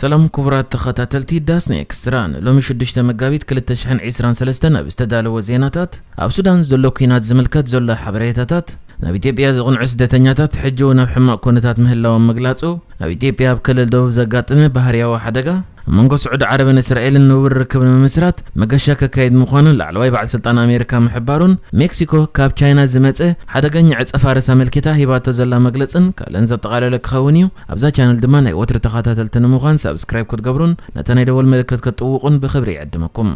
ሰላም ክቡራት ተኸታተልቲ ዳስና ኤክስትራ፣ ንሎሚ ሽዱሽተ መጋቢት ክልተ ሽሕን ዕስራን ሰለስተን ኣብ ዝተዳለወ ዜናታት፣ ኣብ ሱዳን ዘሎ ኲናት ዝምልከት ዘሎ ሓበሬታታት፣ ናብ ኢትዮጵያ ዝቕንዑ ስደተኛታት ሕጂ እውን ኣብ ሕማቕ ኩነታት ምህላዎም ምግላጹ፣ ኣብ ኢትዮጵያ ኣብ ክልል ደቡብ ዘጋጠመ ባህርያዊ ሓደጋ፣ ኣብ መንጎ ስዑዲ ዓረብን እስራኤልን ንቡር ርክብ ንምምስራት መገሻ ከካይድ ምዃኑ ላዕለዋይ በዓል ስልጣን ኣሜሪካ ምሕባሩን፣ ሜክሲኮ ካብ ቻይና ዝመጸ ሓደገኛ ዕጸ ፋርስ ኣመልኪታ ሂባቶ ዘላ መግለጽን ካልእን ዘጠቓለለ ክኸውን እዩ። ኣብዛ ቻነል ድማ ናይ ወትሪ ተኸታተልቲ ንምዃን ሳብስክራይብ ክትገብሩን ነታ ናይ ደወል ምልክት ክትጥውቑን ብኽብሪ ይዕድመኩም።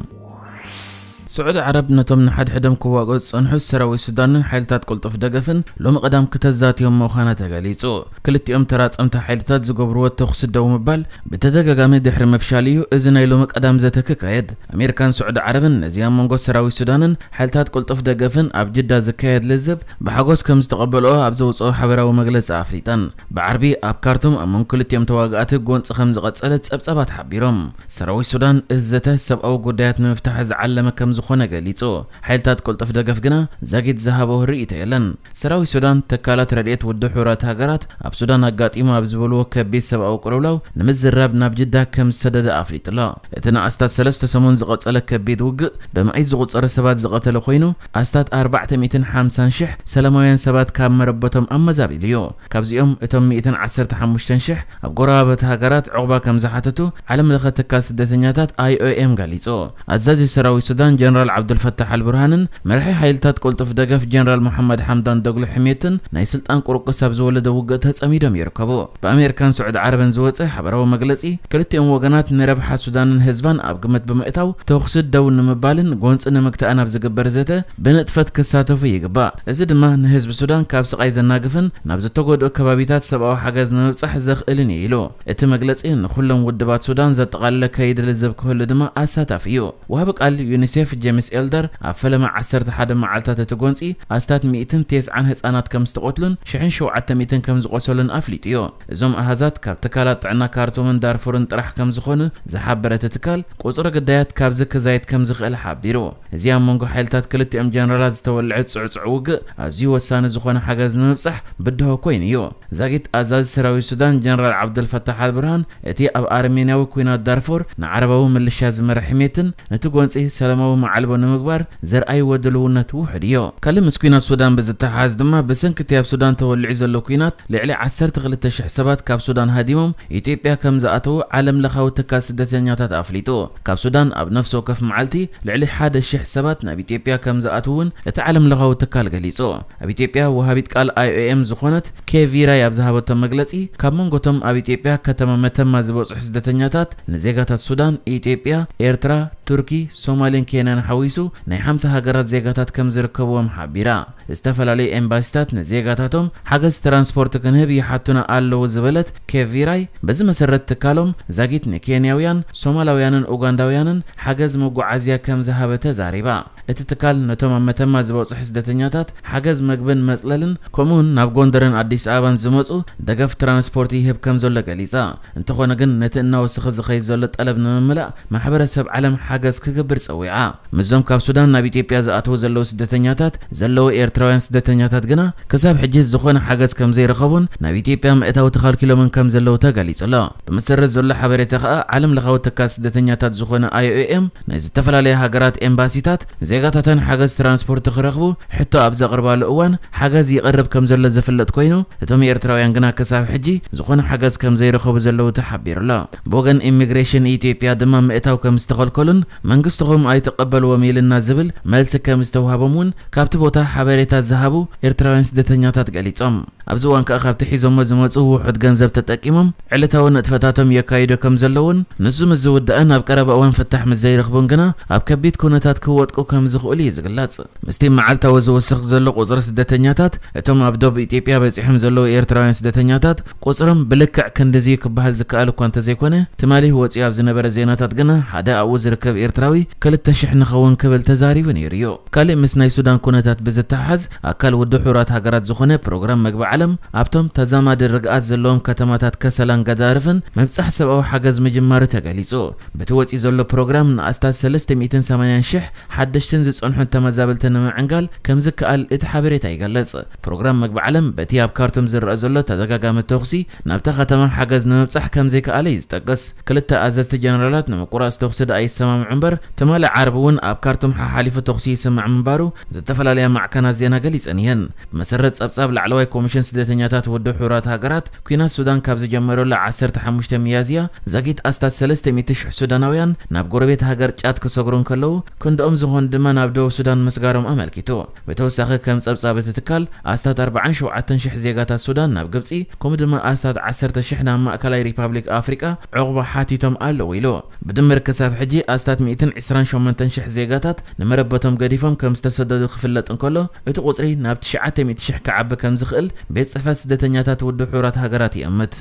ስዑዲ ዓረብ ነቶም ንሓድሕዶም ክዋግኡ ዝጸንሑ ሰራዊት ሱዳንን ሓይልታት ቅልጡፍ ደገፍን ሎሚ ቀዳም ክተዛትዮም ምዃና ተገሊጹ። ክልቲኦም ተራጸምቲ ሓይልታት ዝገብርዎ ተኹሲ ደው ምባል ብተደጋጋሚ ድሕሪ ምፍሻል እዩ እዚ ናይ ሎሚ ቀዳም ዘተ ክካየድ። ኣሜሪካን ስዑዲ ዓረብን ነዚ ኣብ መንጎ ሰራዊት ሱዳንን ሓይልታት ቅልጡፍ ደገፍን ኣብ ጅዳ ዝካየድ ልዝብ ብሓጎስ ከም ዝተቐበልኦ ኣብ ዘውፅኦ ሓበራዊ መግለፂ ኣፍሊጠን። ብዓርቢ ኣብ ካርቱም ኣብ መንጎ ክልቲኦም ተዋጋእቲ ጎንፂ ከም ዝቐፀለ ፀብፀባት ሓቢሮም። ሰራዊት ሱዳን እዚ ዘተ ሰብኣዊ ጉዳያት ንምፍታሕ ዝዓለመ ከም ዝኾነ ገሊጹ። ሓይልታት ቅልጡፍ ደገፍ ግና ዛጊት ዝሃቦ ርእይቶ የለን። ሰራዊት ሱዳን ተካላት ረድኤት ውድብ ሕቡራት ሃገራት ኣብ ሱዳን ኣጋጢሙ ኣብ ዝበልዎ ከቢድ ሰብኣዊ ቅልውላው ንምዝራብ ናብ ጅዳ ከም ዝሰደደ ኣፍሊጡ ኣሎ። እቲ ንኣስታት ሰለስተ ሰሙን ዝቐጸለ ከቢድ ውግእ ብመኣይት ዝቑጸሩ ሰባት ዝቐተለ ኮይኑ፣ ኣስታት ኣርባዕተ ሚእትን ሓምሳን ሽሕ ሰላማውያን ሰባት ካብ መረበቶም ኣመዛቢሉ እዩ። ካብዚኦም እቶም ሚእትን ዓሰርተ ሓሙሽተን ሽሕ ኣብ ጎረባብቲ ሃገራት ዑቕባ ከም ዝሓተቱ ዓለም ለኸ ትካል ስደተኛታት ኣይ ኦ ኤም ገሊጹ። ኣዛዚ ሰራዊት ሱዳን ጀነራል ዓብዱልፈታሕ ኣልቡርሃንን መራሒ ሓይልታት ቅልጡፍ ደገፍ ጀነራል መሓመድ ሓምዳን ደግሎ ሕሜትን ናይ ስልጣን ቁርቁስ ኣብ ዝወለደ ውግእ ተጸሚዶም ይርከቡ። ብኣሜሪካን ስዑዲ ዓረብን ዝወጸ ሓበራዊ መግለጺ፣ ክልቲኦም ወገናት ንረብሓ ሱዳንን ህዝባን ኣብ ግምት ብምእታው፣ ተኹሲ ደው ንምባልን ጎንጺ ንምግታእን ኣብ ዝግበር ዘተ ብንጥፈት ክሳተፉ ይግባእ። እዚ ድማ ንህዝቢ ሱዳን ካብ ስቓይ ዘናግፍን ናብ ዝተጎድኡ ከባቢታት ሰብኣዊ ሓገዝ ንምብጻሕ ዘኽእልን እዩ ኢሉ። እቲ መግለጺ ንኹሎም ውድባት ሱዳን ዘጠቓለለ ከይዲ ልዝብ ክህሉ ድማ ኣሳታፊ እዩ። ወሃቢ ቃል ዩኒሴፍ ጄምስ ኤልደር ኣብ ፈለማ ዓሰርተ ሓደ መዓልታት እቲ ጎንጺ ኣስታት ሚእትን ተስዓን ህጻናት ከም ዝተቖትሉን ሽሕን ሸውዓተ ሚእትን ከም ዝቖሰሉን ኣፍሊጡ እዩ። እዞም ኣሃዛት ካብ ትካላት ጥዕና ካርቱምን ዳርፉርን ጥራሕ ከም ዝኾኑ ዝሓበረ እቲ ትካል፣ ቁጽሪ ግዳያት ካብዚ ክዛይድ ከም ዝኽእል ሓቢሩ። እዚ ኣብ መንጎ ሓይልታት ክልቲኦም ጀነራላት ዝተወልዐ ጽዕጹዕ ውግእ ኣዝዩ ወሳኒ ዝኾነ ሓገዝ ንምብጻሕ ብድሆ ኮይኑ እዩ። ዛጊት ኣዛዚ ሰራዊት ሱዳን ጀነራል ዓብዱልፈታሕ ኣልብርሃን፣ እቲ ኣብ ኣርሜንያዊ ኲናት ዳርፎር ንዓረባዊ ምልሻ ዝመርሕ ሕሜትን ነቲ ጎንጺ ሰላማዊ መዓልቦ ንምግባር ዘርኣይዎ ድልውነት ውሑድ እዩ። ካልእ ምስ ኲናት ሱዳን ብዝተሓሓዝ ድማ፣ ብሰንኪ እቲ ኣብ ሱዳን ተወሊዑ ዘሎ ኲናት ልዕሊ ዓሰርተ ክልተ ሽሕ ሰባት ካብ ሱዳን ሃዲሞም ኢትዮጵያ ከም ዝኣተዉ ዓለም ለኻዊ ትካል ስደተኛታት ኣፍሊጡ። ካብ ሱዳን ኣብ ነፍሲ ወከፍ መዓልቲ ልዕሊ ሓደ ሽሕ ሰባት ናብ ኢትዮጵያ ከም ዝኣትዉ እውን እቲ ዓለም ለኻዊ ትካል ገሊጹ። ኣብ ኢትዮጵያ ወሃቢት ቃል ኣይ ኦ ኤም ዝኾነት ኬቪራይ ኣብ ዝሃበቶ መግለጺ፣ ካብ መንጎቶም ኣብ ኢትዮጵያ ከተማ መተማ ዝበጽሑ ስደተኛታት ንዜጋታት ሱዳን፣ ኢትዮጵያ፣ ኤርትራ፣ ቱርኪ፣ ሶማልን ኬንያን ሓዊሱ ናይ ሓምሳ ሃገራት ዜጋታት ከም ዝርከብዎም ሓቢራ። ዝተፈላለዩ ኤምባሲታት ንዜጋታቶም ሓገዝ ትራንስፖርት ክንህብ ይሓቱና ኣለዉ ዝበለት ኬቪራይ፣ በዚ መሰረት ትካሎም ዛጊት ንኬንያውያን፣ ሶማላውያንን ኡጋንዳውያንን ሓገዝ መጓዓዝያ ከም ዝሃበ ተዛሪባ። እቲ ትካል ነቶም ኣብ መተማ ዝበጽሑ ስደተኛታት ሓገዝ መግብን መጽለልን፣ ከምኡውን ናብ ጎንደርን ኣዲስ ኣበባን ዝመጹ ደገፍ ትራንስፖርት ይህብ ከም ዘሎ ገሊጻ። እንተኾነ ግን፣ ነቲ እናወሰኸ ዝኸይድ ዘሎ ጠለብ ንምምላእ ማሕበረሰብ ዓለም ሓገዝ ክገብር ጸዊዓ። ምስዞም ካብ ሱዳን ናብ ኢትዮጵያ ዝኣተዉ ዘለዉ ስደተኛታት ዘለዉ ኤርትራውያን ስደተኛታት ግና ክሳብ ሕጂ ዝኾነ ሓገዝ ከም ዘይረኸቡን ናብ ኢትዮጵያ ምእታው ተኸልኪሎምን ከም ዘለዉ ተገሊጹ ኣሎ። ብመሰረት ዘሎ ሓበሬታ ከኣ፣ ዓለም ለኻዊ ትካል ስደተኛታት ዝኾነ ኣይ ኦ ኤም ናይ ዝተፈላለያ ሃገራት ኤምባሲታት ዜጋታተን ሓገዝ ትራንስፖርት ክረኽቡ ሕቶ ኣብ ዘቕርባሉ እዋን፣ ሓገዝ ይቐርብ ከም ዘሎ ዝፍለጥ ኮይኑ፣ እቶም ኤርትራውያን ግና ክሳብ ሕጂ ዝኾነ ሓገዝ ከም ዘይረኸቡ ዘለዉ ተሓቢሩ ኣሎ። ብወገን ኢሚግሬሽን ኢትዮጵያ ድማ ምእታው ከም ዝተኸልከሉን መንግስትኹም ኣይትቐበልዎም ኢልና ዝብል መልሲ ከም ዝተውሃቦም እውን ካብቲ ቦታ ሓበሬታ ዝሃቡ ኤርትራውያን ስደተኛታት ገሊጾም። ኣብዚ እዋን ከኣ ካብቲ ሒዞሞ ዝመጹ ውሑድ ገንዘብ ተጠቂሞም ዕለታዊ ንጥፈታቶም የካይዱ ከም ዘለውን፣ ንሱ ምስ ዝውዳእን ኣብ ቀረባ እዋን ፍታሕ ምስ ዘይረኽቡን ግና ኣብ ከቢድ ኩነታት ክወድቁ ከም ዝኽእሉ እዩ ዝግለጽ። ምስቲ መዓልታዊ ዝውስኽ ዘሎ ቁጽሪ ስደተኛታት፣ እቶም ኣብ ዶብ ኢትዮጵያ በጺሖም ዘለዉ ኤርትራውያን ስደተኛታት ቁጽሮም ብልክዕ ክንድዚ ክበሃል ዝከኣል እኳ እንተዘይኮነ፣ ትማሊ ወጺኡ ኣብ ዝነበረ ዜናታት ግና ሓደ ኣብኡ ዝርከብ ኤርትራዊ ክልተ ሽሕ ንኸውን ክብል ተዛሪቡ ነይሩ እዩ። ካልእ ምስ ናይ ሱዳን ኩነታት ብዝተሓዝ፣ ኣካል ውድብ ሕቡራት ሃገራት ዝኾነ ፕሮግራም መግቢ ዓለም ኣብቶም ተዛማዲ ርግኣት ዘለዎም ከተማታት ከሰላን ገዳርፍን ምብጻሕ ሰብኣዊ ሓገዝ ምጅማሩ ተገሊጹ። በቲ ወጺኡ ዘሎ ፕሮግራም ንኣስታት ሰለስተ ሚእትን ሰማንያን ሽሕ ሓደሽትን ዝጸንሑን ተመዛበልቲ ንምዕንጋል ከም ዝከኣል እቲ ሓበሬታ ይገልጽ። ፕሮግራም መግቢ ዓለም በቲ ኣብ ካርቱም ዝረኣ ዘሎ ተደጋጋሚ ተኹሲ ናብታ ከተማ ሓገዝ ንምብጻሕ ከም ዘይከኣለ እዩ ዝጠቅስ። ክልተ ኣዘዝቲ ጀነራላት ንምቁራጽ ተኹሲ ደኣ ይሰማምዑ እምበር፣ ትማሊ ዓርቢ እውን ኣብ ካርቱም ሓሓሊፉ ተኹሲ ይስማዕ ምንባሩ ዝተፈላለያ ማዕከናት ዜና ገሊጸን እየን። ብመሰረት ጸብጻብ ላዕለዋይ ኮሚሽን ስደተኛታት ውድብ ሕቡራት ሃገራት፣ ኲናት ሱዳን ካብ ዝጀመረሉ ዓሰርተ ሓሙሽተ ሚያዝያ ዛጊት ኣስታት ሰለስተ ሚእቲ ሽሕ ሱዳናውያን ናብ ጎረቤት ሃገር ጫድ ክሰግሩ እንከለዉ፣ ክንድኦም ዝኾኑ ድማ ናብ ደቡብ ሱዳን ምስጋሮም ኣመልኪቱ። ብተወሳኺ ከም ጸብጻብ እቲ ትካል ኣስታት ኣርባዓን ሸውዓተን ሽሕ ዜጋታት ሱዳን ናብ ግብጺ፣ ከምኡ ድማ ኣስታት ዓሰርተ ሽሕ ናብ ማእከላይ ሪፓብሊክ ኣፍሪቃ ዑቕባ ሓቲቶም ኣለዉ ኢሉ። ብድምር ክሳብ ሕጂ ኣስታት ሚእትን ዕስራን ሸሞንተን ሽሕ ዜጋታት ንመረበቶም ገዲፎም ከም ዝተሰደዱ ክፍለጥ እንከሎ፣ እቲ ቁጽሪ ናብ ትሽዓተ ሚእቲ ሽሕ ክዓቢ ከም ዝኽእል ቤት ጽሕፈት ስደተኛታት ውድብ ሕቡራት ሃገራት ይእምት።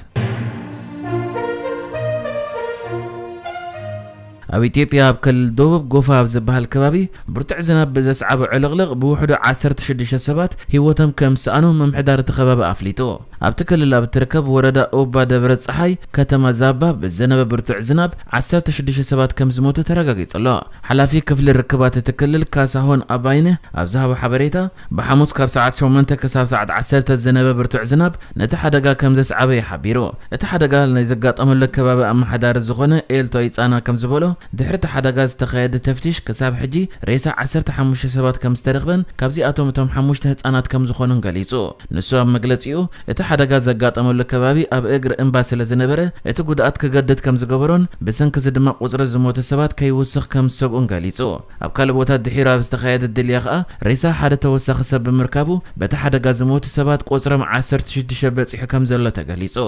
ኣብ ኢትዮጵያ ኣብ ክልል ደቡብ ጎፋ ኣብ ዝበሃል ከባቢ ብርቱዕ ዝናብ ብዘስዓቦ ዕልቕልቕ ብውሕዱ ዓሰርተ ሽዱሽተ ሰባት ህይወቶም ከም ዝሰኣኑ ምምሕዳር እቲ ከባቢ ኣፍሊጡ። ኣብቲ ክልል ኣብ እትርከብ ወረዳ ኦባ ደብረ ጸሓይ ከተማ ዛባ ብዝዘነበ ብርቱዕ ዝናብ ዓሰርተ ሽዱሽተ ሰባት ከም ዝሞቱ ተረጋጊጹ ኣሎ። ሓላፊ ክፍሊ ርክባት እቲ ክልል ካሳሆን ኣባይነህ ኣብ ዝሃቦ ሓበሬታ፣ ብሓሙስ ካብ ሰዓት ሸሞንተ ክሳብ ሰዓት ዓሰርተ ዝነበ ብርቱዕ ዝናብ ነቲ ሓደጋ ከም ዘስዓበ እዩ ሓቢሩ። እቲ ሓደጋ ናይ ዘጋጠመሉ ከባቢ ኣመሓዳሪ ዝኾነ ኤልቶ ይጻና ከም ዝበሎ፣ ድሕሪ እቲ ሓደጋ ዝተኻየደ ተፍቲሽ ክሳብ ሕጂ ሬሳ ዓሰርተ ሓሙሽተ ሰባት ከም ዝተረኽበን ካብዚኣቶም እቶም ሓሙሽተ ህጻናት ከም ዝኾኑን ገሊጹ። ንሱ ኣብ መግለጺኡ፣ እቲ ሓደጋ ዘጋጠመሉ ከባቢ ኣብ እግሪ እምባ ስለ ዝነበረ፣ እቲ ጉድኣት ክገድድ ከም ዝገበሮን ብሰንኪ እዚ ድማ ቁጽሪ ዝሞቱ ሰባት ከይውስኽ ከም ዝሰግኡን ገሊጹ። ኣብ ካልእ ቦታ ድሒሩ ኣብ ዝተኻየደ ድልያ ከኣ ሬሳ ሓደ ተወሳኺ ሰብ ብምርካቡ፣ በቲ ሓደጋ ዝሞቱ ሰባት ቁጽሮም ዓሰርተ ሽዱሽተ በጺሑ ከም ዘሎ ተገሊጹ።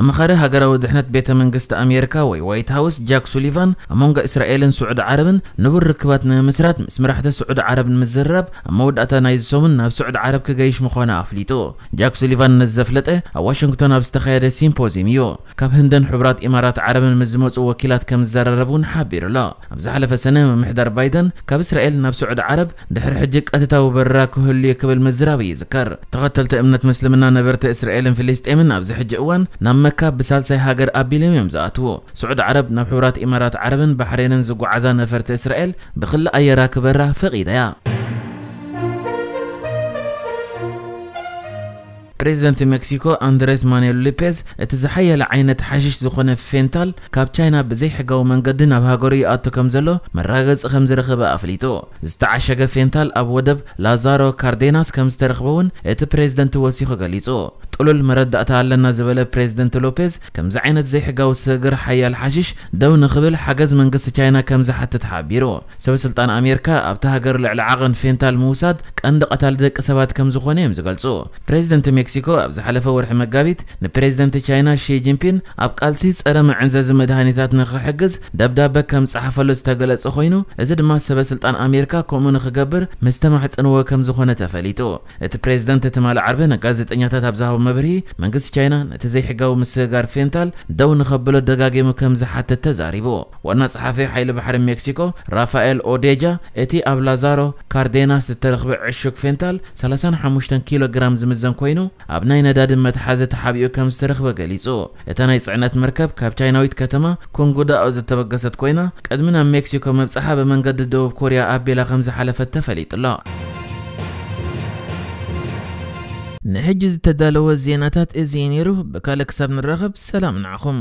ኣማኻሪ ሃገራዊ ድሕነት ቤተ መንግስቲ ኣሜሪካ ወይ ዋይት ሃውስ ጃክ ሱሊቫን፣ ኣብ መንጎ እስራኤልን ስዑዲ ዓረብን ንቡር ርክባት ንምምስራት ምስ መራሕቲ ስዑዲ ዓረብ ንምዝርራብ ኣብ መወዳእታ ናይዚ ሰሙን ናብ ስዑዲ ዓረብ ክገይሽ ምዃኑ ኣፍሊጡ። ጃክ ሱሊቫን ነዚ ዘፍለጠ ኣብ ዋሽንግቶን ኣብ ዝተኻየደ ሲምፖዚየም እዩ። ካብ ህንድን ሕቡራት ኢማራት ዓረብን ምስ ዝመጹ ወኪላት ከም ዝዘራረብ እውን ሓቢሩ ኣሎ። ኣብ ዝሓለፈ ሰነ ምምሕዳር ባይደን ካብ እስራኤል ናብ ስዑዲ ዓረብ ድሕሪ ሕጂ ቀጥታዊ በረራ ክህሉ እዩ ክብል ምዝራቡ ይዝከር። ተኸተልቲ እምነት ምስልምና ነበርቲ እስራኤልን ፍልስጤምን ኣብዚ ሕጂ እዋን ናብ መካ ብሳልሳይ ሃገር ኣቢሎም እዮም ዝኣትዉ። ስዑዲ ዓረብ ናብ ሕቡራት ኢማራት ዓረብን ባሕሬንን ዝጓዓዛ ነፈርቲ እስራኤል ብክሊ ኣየራ ክበራ ፈቒዳ እያ። ፕሬዚደንት ሜክሲኮ ኣንድሬስ ማኑኤል ሎፔዝ እቲ ዝሓየለ ዓይነት ሓሽሽ ዝኾነ ፌንታል ካብ ቻይና ብዘይሕጋዊ መንገዲ ናብ ሃገሩ ይኣቱ ከም ዘሎ መረጋገጺ ከም ዝረኸበ ኣፍሊጡ። ዝተዓሸገ ፌንታል ኣብ ወደብ ላዛሮ ካርዴናስ ከም ዝተረኽበ እውን እቲ ፕሬዚደንት ወሲኹ ገሊጹ። ጥሉል መረዳእታ ኣለና ዝበለ ፕሬዚደንት ሎፔዝ፣ ከምዚ ዓይነት ዘይሕጋዊ ስግር ሓያል ሓሽሽ ደው ንኽብል ሓገዝ መንግስቲ ቻይና ከም ዝሓትት ሓቢሩ። ሰበ ስልጣን ኣሜሪካ ኣብቲ ሃገር ልዕሊ ዓቐን ፌንታል ምውሳድ ቀንዲ ቀታሊ ደቂ ሰባት ከም ዝኾነ እዮም ዝገልጹ። ፕሬዚደንት ሜክሲኮ ኣብ ዝሓለፈ ወርሒ መጋቢት ንፕሬዚደንት ቻይና ሺ ጂንፒን ኣብ ቃልሲ ጸረ መዐንዘዚ መድሃኒታት ንኽሕግዝ ደብዳበ ከም ጸሓፈሉ ዝተገለጸ ኮይኑ፣ እዚ ድማ ሰበ ስልጣን ኣሜሪካ ከምኡ ንኽገብር ምስ ተማሕጸንዎ ከም ዝኾነ ተፈሊጡ። እቲ ፕሬዚደንት ትማሊ ዓርቢ ንጋዜጠኛታት ኣብ ዝሃቦ መብርሂ፣ መንግስቲ ቻይና ነቲ ዘይሕጋዊ ምስግጋር ፌንታል ደው ንኸብሎ ደጋጊሙ ከም ዝሓትት ተዛሪቡ። ዋና ጸሓፊ ሓይሊ ባሕሪ ሜክሲኮ ራፋኤል ኦዴጃ፣ እቲ ኣብ ላዛሮ ካርዴናስ ዝተረኽበ ዕሹግ ፌንታል ሰላሳን ሓሙሽተን ኪሎ ግራም ዝምዘን ኮይኑ፣ ኣብ ናይ ነዳዲ መትሓዚ ተሓቢኡ ከም ዝተረኽበ ገሊጹ። እታ ናይ ጽዕነት መርከብ ካብ ቻይናዊት ከተማ ኮንጉዳኦ ዝተበገሰት ኮይና፣ ቅድሚ ናብ ሜክሲኮ ምብጻሓ ብመንገዲ ደቡብ ኮርያ ኣቢላ ከም ዝሓለፈት ተፈሊጡ ኣሎ። ንሕጂ ዝተዳለወ ዜናታት እዚ እዩ ነይሩ። ብካልእ ክሳብ ንራኸብ፣ ሰላም ንዓኹም።